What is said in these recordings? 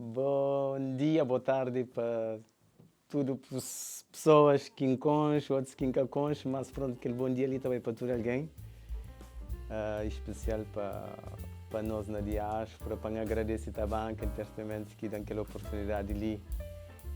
Bom dia, boa tarde pa tudo pessoas que N konxe, outros que N ka konxe, mas pronto, aquele bom dia ali também para tudo alguém, especial pa nós na diáspora, pa N agradece Tabanka Entertainment que dá aquela oportunidade ali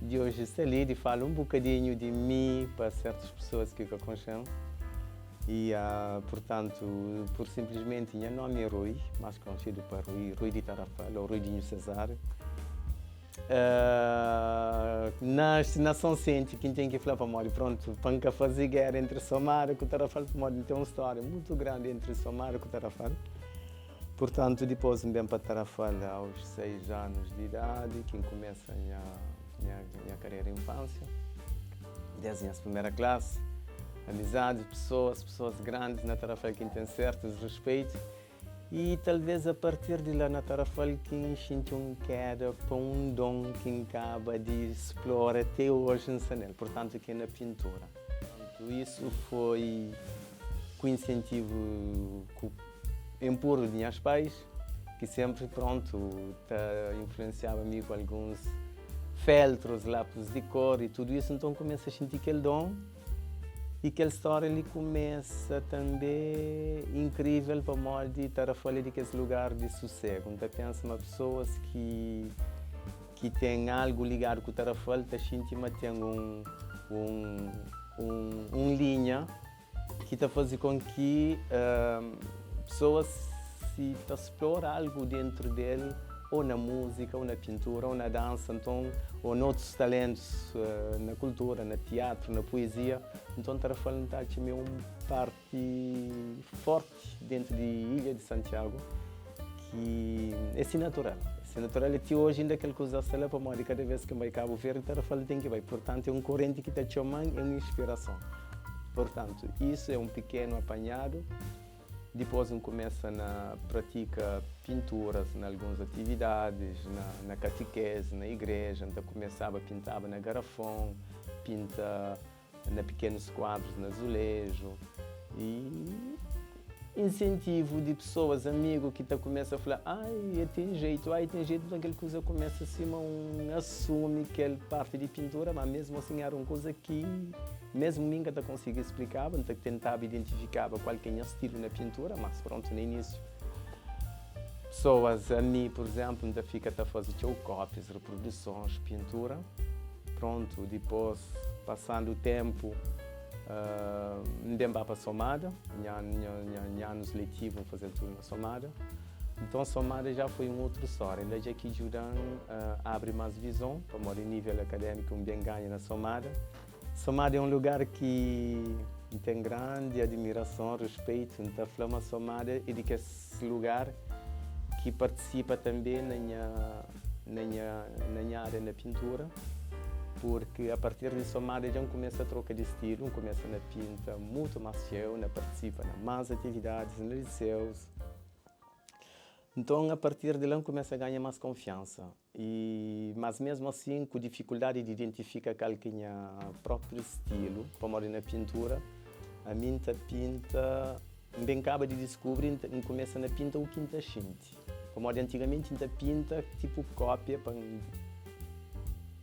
de hoje estar ali, de falar um bocadinho de mim para certas pessoas que ka conhecem. E, portanto, por simplesmente, meu nome é Rui, mais conhecido por Rui, Rui de Tarrafal, ou Rui Dinho Cesário. Nasce na São Vicente, quem tem que falar para morrer, pronto, para nunca fazer guerra entre Somar e Tarrafal, para tem uma história muito grande entre Somar e Tarrafal. Portanto, depois vem para Tarrafal aos 6 anos de idade, quem começa a minha carreira infância, desde a primeira classe, amizades, pessoas, pessoas grandes na Tarrafal que têm certos respeito. E talvez a partir de lá na Tarrafal que senti um queda para um dom que acaba de explorar até hoje em Sanel, portanto, que é na pintura. Portanto, isso foi com incentivo, com empurro de meus pais, que sempre, pronto, tá, influenciava-me com alguns feltros, lápis de cor e tudo isso, então começa a sentir aquele dom e aquela história ele começa também incrível para modo de estar a falar de que esse lugar de sossego. Então pensa uma pessoas que tem algo ligado com o Tarrafal, tá sentindo tem um linha que está fazendo com que pessoas se tá explora algo dentro dele, ou na música, ou na pintura, ou na dança, então, ou noutros talentos na cultura, na teatro, na poesia. Então, Tarrafal está uma parte forte dentro de Ilha de Santiago, que é assim natural. É natural e hoje ainda aquele coisa se para morrer cada vez que vai Cabo Verde, Tarrafal tem que vai. Portanto, é um corrente que está chamando, é uma inspiração. Portanto, isso é um pequeno apanhado. Depois um começa na pratica pinturas em algumas atividades, na catequese, na igreja, então começava a pintava na garrafão, pinta na pequenos quadros, na azulejo e incentivo de pessoas, amigos que tá começa a falar, ai, tem jeito, ai, tem jeito, então aquela coisa começa assim, um assume que ele parte de pintura, mas mesmo assim era uma coisa que mesmo nunca tá conseguia explicar, então tentava identificar qual que é o estilo na pintura, mas pronto, no início pessoas, a mim, por exemplo, ainda fica a fazer cópias, reproduções, pintura. Pronto, depois, passando o tempo, uh, para a Somada, nha anos letivos fazer tudo na Somada. Então, a Somada já foi um outro história. Ele já que ajuda abre mais visão, para o nível acadêmico, um bem ganho na Somada. Somada é um lugar que tem grande admiração, respeito. Então, a Somada é de que esse lugar que participa também na minha área na pintura, porque a partir de Somada já começa a troca de estilo, começa na pinta muito mais cheio, na participa na mais atividades, nos liceus. Então, a partir de lá, começa a ganhar mais confiança. E, mas mesmo assim, com dificuldade de identificar qual que é o próprio estilo, como na pintura, a minha pinta bem acaba de descobrir, começa na pinta o quinta sente. Como antigamente a pinta tipo cópia para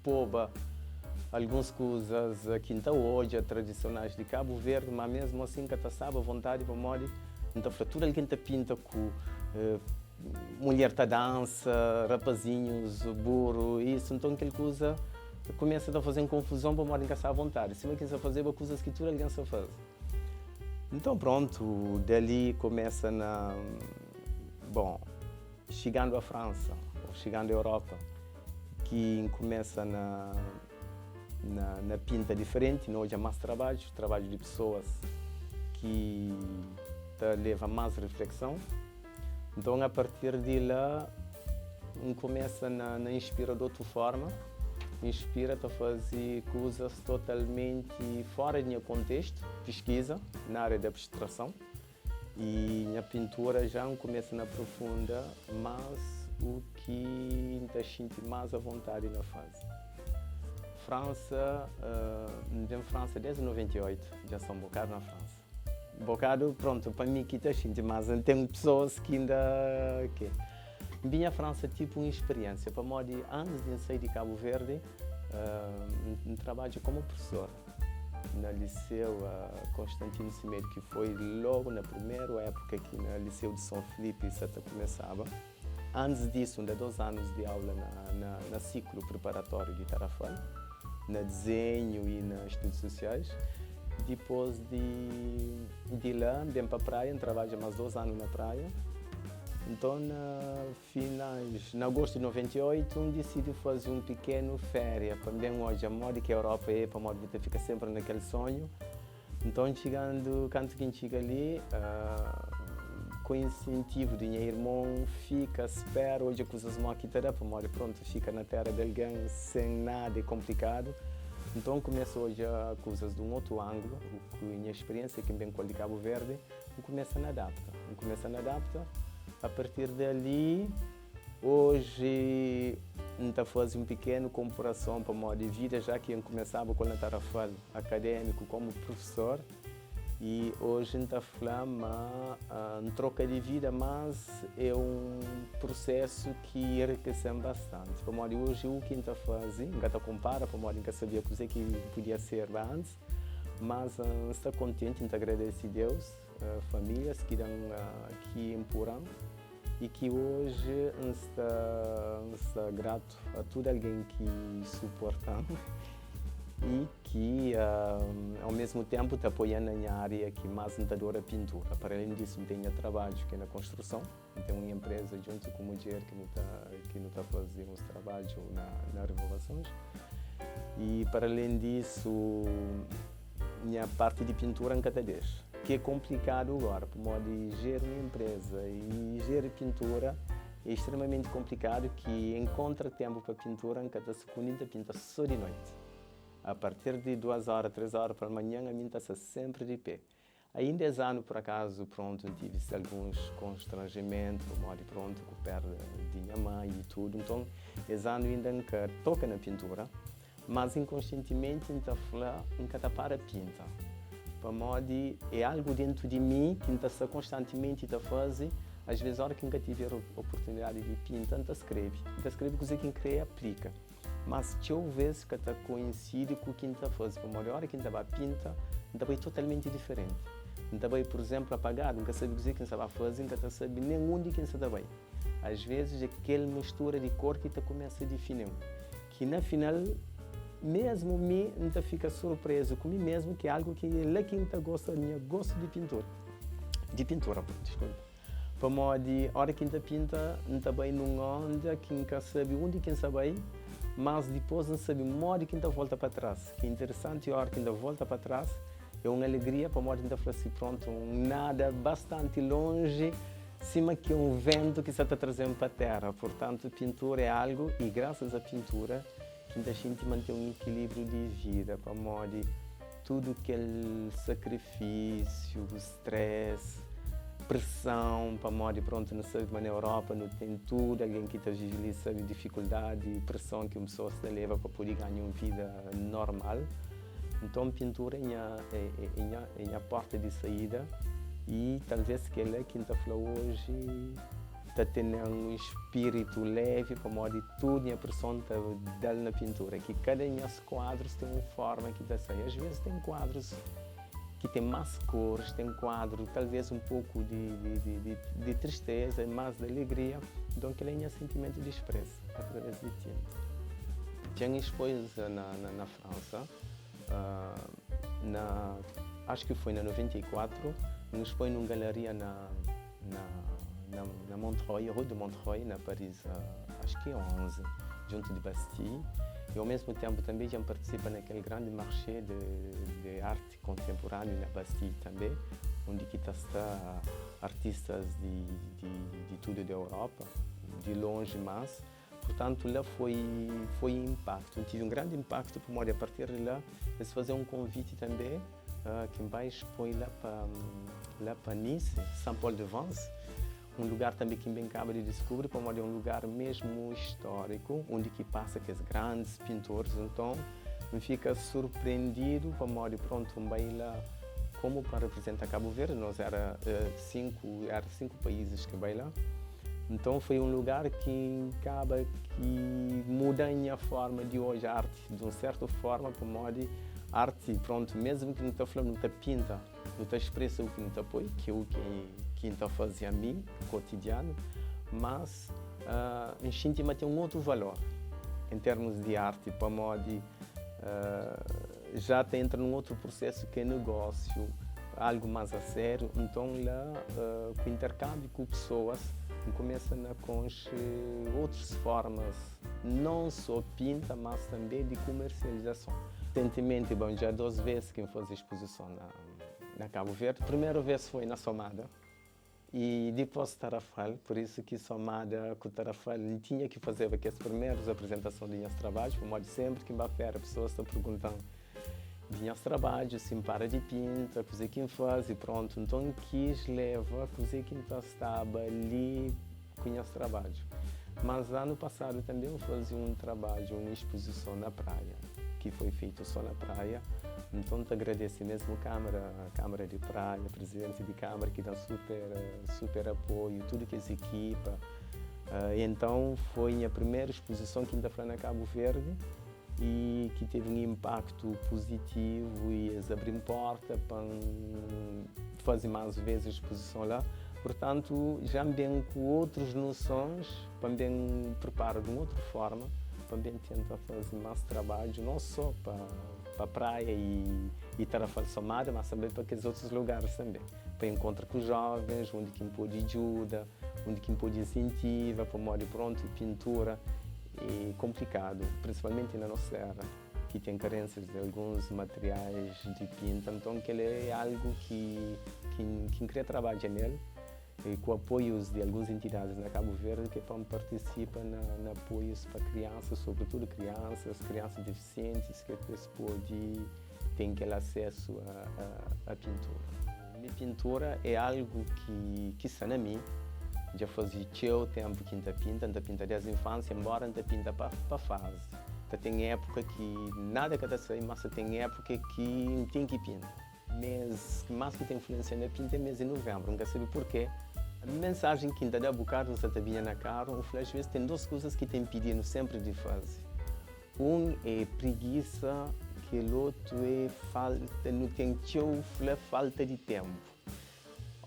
poba algumas coisas quinta hoje tradicionais de Cabo Verde, mas mesmo assim que sabe a vontade para modo, então tudo alguém pinta com mulher tá dança, rapazinhos, burro, isso, então aquela coisa começa a fazer confusão para modo em à vontade. Se quem fazer coisas que tudo alguém só faz. Então pronto, dali começa na, bom, chegando à França, ou chegando à Europa, que começa na pinta diferente, não hoje há mais trabalho, trabalho de pessoas que te leva mais reflexão. Então, a partir de lá, um começa na inspira de outra forma, inspira-te a fazer coisas totalmente fora do meu contexto, pesquisa na área da abstração e minha pintura já começa na profunda, mas o que te sente mais à vontade na fase. França, em França desde 98, já sou um bocado na França. Um bocado, pronto, para mim que está sentindo, mas tem pessoas que ainda que. N binha Fransa tipu un spiriénsia, pamodi antis di N sai di Kabu Verdi, N trabadja komu profesor na Liseu Constantino Semedo, ki foi logu na primeru épuka ki na Liseu di Son Filipi sa ta kumesaba. Antis disu, N da dos anus di aula na siklu preparatóriu di Tarrafal, na dizenhu i na studus sosiais. Dipôs di la, N ben pa Praia, N trabadja más dos anu na Praia. Nton, na finais, na agostu di 98, N disidi faze un pikenu féria pa N ben odja modi ki Europa é, pamodi bu ta fika sénpri na kel sonhu. Nton, txigandu, kantu ki N txiga li, ku insentivu di nha irmon, fika, spera, odja kuzas mo ki ta da, pamodi prontu, fika na tera di algen sen nada é konplikadu. Nton, N kumesa odja kuzas di un otu anglu, ku nha spiriensia ki N ben ku el di Kabu Verdi, N kumesa na adapta. N kumesa na adapta, a partir di ali, Oji N ta faze un pikenu konparason pamodi vida já ki N kumesaba ku el na Tarrafal akadémiku komu prufesor i oji N ta fla ma N troka di vida mas é un prusésu ki enrikese-m bastanti pamodi oji u ki N ta faze N ka ta konpara pamodi N ka sabia kuzê ki N pudia serba antis mas N sta kontenti N ta agradese Deus famílias ki da-m ki inpura-m. I ki oji N sta N sta gratu a tudu algen ki suporta-m i ki au mesmu tenpu ta apoia-m na nha aria ki más N ta adora pintura. Para alén disu, N ten nha trabadju ki é na konstruson. N ten un enpreza djuntu ku mudjer ki nu ta ki nu ta faze uns trabadju na na revovasons. I para alén disu, Nha parti di pintura N ka ta dexa. Ki é konplikadu agora, pamodi jeri un enpreza i jeri pintura é istremamenti konplikadu ki enkontra tenpu pa pintura N ka ta sukundi, N ta pinta so di noiti. A partir di duas ora, três ora palmanhan ami N ta sta senpri di pé. Ainda es anu pur akazu prontu N tive alguns konstranjimentu pamodi prontu ku perda di nha mai i tudu, nton es anu inda N ka toka na pintura. Mas inkonsientimenti N ta fla N ka ta para pinta, pamodi é algu dentu di mi ki N ta sta konstantimenti ta faze. Asves ora ki N ka tiver oportunidadi di pinta, N ta skrebe. N ta skrebe kuze ki N kre aplika, mas txeu ves ka ta koinsidi ku ki N ta faze, pamodi ora ki N ta ba pinta, N ta bai totalmenti diferenti. N ta bai, pur izénplu, apagadu, N ka sabe kuze ki N sta ba faze, N ka ta sabe nen undi ki N sta ta bai. Asvezis é kel mistura di kor ki ta kumesa difini-m. Ki na final, mesmu mi N ta fika surprezu ku mi mesmu ki algu ki é la ki N ta gosta, nha gostu di pintura, di pintura, diskulpa. Pamodi ora ki N ta pinta, N ta bai nun onda ki N ka sabi undi ki N sa bai, mas dipôs N sabi modi ki N ta volta pa tras. Ki interesanti ora ki N ta volta pa tras, é un alegria pamodi N ta fla si, prontu, N nada bastanti lonji. Sima ki un ventu ki sa ta traze-m pa téra. Purtantu, pintura é algu, i grasas a pintura ki N ta xinti ma N ten un ikilibriu di vida, pamodi tudu kel sakrifisiu, stress, preson, pamodi prontu nu sabe ma na Europa nu ten tudu algen ki ta vive li sabe difikuldadi i preson ki un pesoa sta leba pa pode ganha un vida normal. Nton pintura é nha é nha é nha porta di saída i talvês kel-la ki N ta fla oji ta tene-m un spiritu levi pamodi tudu nha preson ta da-l na pintura ki kada nhas kuadrus ten un forma ki ta sai. Às vezes ten kuadrus ki ten más koris, ten kuadru talvês un poku di di di di tristeza i más di alegria. Nton kel-la é nha sentimentu di spresa através di tinta. Dja N expôs na na Fransa, na acho que foi na 94, N expõe num galeria na na na na Montreuil, rue de Montreuil, na Paris, acho que 11, junto de Bastille. E ao mesmo tempo também já participa naquele grande marché de de arte contemporânea na Bastille também, onde que tá sta artistas de de de tudo da Europa, de longe mas. Purtantu, la foi foi un inpaktu. N tive un grandi inpaktu pamodi apartir di la es faze un konviti tanbe ki N bai spoi la pa la pa Nice, Saint-Paul-de-Vence, un lugar tanbe ki N ben kaba di diskubri pamodi é un lugar mesmu istóriku undi ki pasa kes grandis pintoris. Nton, N fika surprendidu pamodi prontu N bai la komu pa reprezenta Kabu Verdi, nos era 5 era 5 paizis ki bai la. Nton foi un lugar ki N kaba ki muda nha forma di odja arti di un sertu forma pamodi arti prontu mesmu ki nu ta fla nu ta pinta nu ta expresa u ki nu ta poi ki é u ki N ta faze ami kotidianu mas N xinti ma ten un otu valor en termus di arti pamodi ja ta entra nun otru prusesu ki é negósiu, algu más a sériu. Nton la, ku interkanbiu ku pesoas, N kumesa na konxe otrus fórmas, non sô pinta, mas tanbê di kumersializason. Resentimenti, bon, dja dos vês ki N faze spozison na Kabu Verdi. Primeru vês foi na Somada. I dipôs Tarrafal, pur isu ki Somada ku Tarrafal N tinha ki fazeba kes primerus aprizentason di nhas trabadju, pamodi sénpri ki N ba fera pesoas ta pergunta-m di nhas trabadju, si N para di pinta, kuzê ki N faze, prontu. Nton N kis leva kuzê ki N ta staba li ku nhas trabadju. Mas anu pasadu tanbê N faze un trabadju, un ispuzison na Praia, ki foi feitu sô na Praia. Nton N ta agradese mésmu Kámara, Kámara di Praia, Prizidenti di Kámara ki da super, super apoiu, tudu kes ekipa. Entãu foi nha primeru ispuzison ki N ta fla na Kabu Verdi i ki tevi un inpaktu puzitivu i es abri-m porta pa N faze más ves ispuzison la. Purtantu, já N ben ku otrus nosons pa N ben pripara di un otru forma pa N ben tenta faze más trabadju, nãu sô pa. Pa praia i Tarrafal Somada, mas tanbe pa kes otus lugaris tanbe, pa enkontra ku jovens, undi ki N pode djuda, undi ki N pode insentiva, pamodi prontu pintura e konplikadu, prinsipalmenti na nos tera ki ten karensias di alguns materiais di pinta, nton kel é algu ki ki N kre trabadja nel. E ku apoius di alguns entidadis na Kabu Verdi ke pa N partisipa na na apoius pa kriansas, sobretudu kriansas, kriansas difisientis ke pa es podi ten kel asesu a a pintura. Mi pintura é algu ki ki sta na mi, dja fazi txeu tenpu ki N ta pinta, N ta pinta desdi infansia, enbora N ta pinta pa pa fazi, ta ten epuka ki nada ka ta sai, mas ta ten epuka ki N ten ki pinta. Mês ki más ki ta influensia na pinta é mês di nuvenbru. N ka sabe purkê. Mensajen ki N ta da bukadu N sa ta binha na karu, N fla asves ten dos kuzas ki ta inpidi-nu senpri di faze. Un é prigisa, kel otu é falta, nu ten txeu fla falta di tenpu.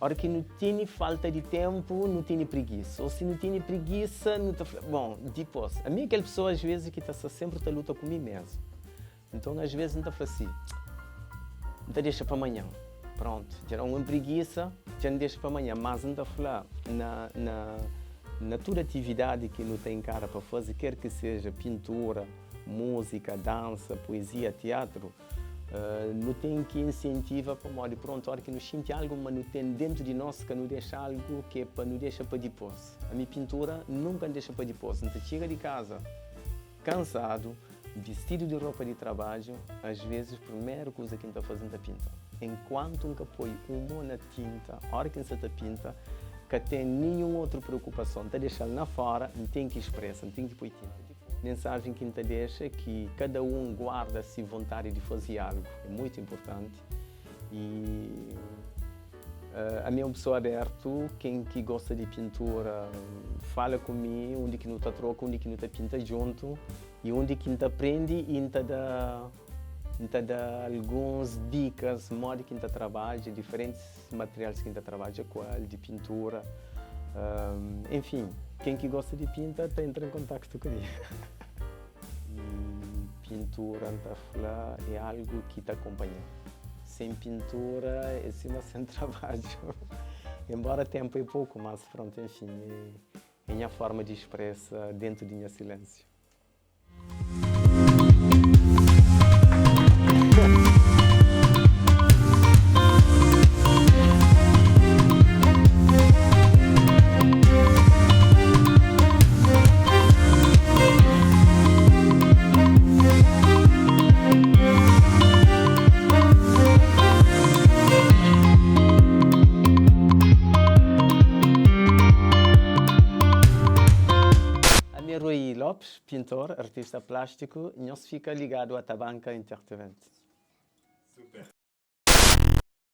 Ora ki nu tene falta di tenpu, nu tene prigisa. Ô si nu tene prigisa, nu ta fla, bon, dipôs. Ami é kel pesoa asves ki ta sta senpri ta luta ku mi mesmu. Nton as vezes N ta fla si, N ta dexa pa manhan. Prontu, dja da un prigisa, dja N dexa pa manhan. Mas N ta fla, na na na tudu atividadi ki nu ta inkara pa faze, ker ki seja pintura, múzika, dansa, puezia, tiatru, nu ten ki insentiva pamodi prontu, ora ki nu xinti algu ma nu ten dentu di nos, ka nu dexa algu ki é pa nu dexa pa dipôs. Ami pintura nunka N dexa pa dipôs. N ta txiga di kaza Kansadu, bistidu di ropa di trabadju, as vezis primeru kuza ki N ta faze N ta pinta. Enkuantu N ka poi un mo na tinta, ora ki N sa ta pinta, ka ten ninhun otru preokupason, N ta dexa-l na fora, N ten ki spresa, N ten ki poi tinta. Mensajen ki N ta dexa é ki kada un guarda si vontadi di faze algu, é muitu inpurtanti i. Ami é un pesoa abertu, ken ki gosta di pintura fala ku mi, undi ki nu ta troka, undi ki nu ta pinta djuntu i undi ki N ta prende i N ta da N ta da alguns dikas modi ki N ta trabadja, diferentis materialis ki N ta trabadja ku el di pintura, enfin ken ki gosta di pinta ta entra en kontaktu ku mi. I pintura N ta fla é algu ki ta konpanha-m. Sem pintura é sima sem trabadju. Embora tempu é poku, mas prontu, enfin, é nha forma di expresa dentu di nha silensiu. Ami é Rui Lopes, pintor, artista plástico. Nhos fika ligadu a Tabanka Entertainment. Super.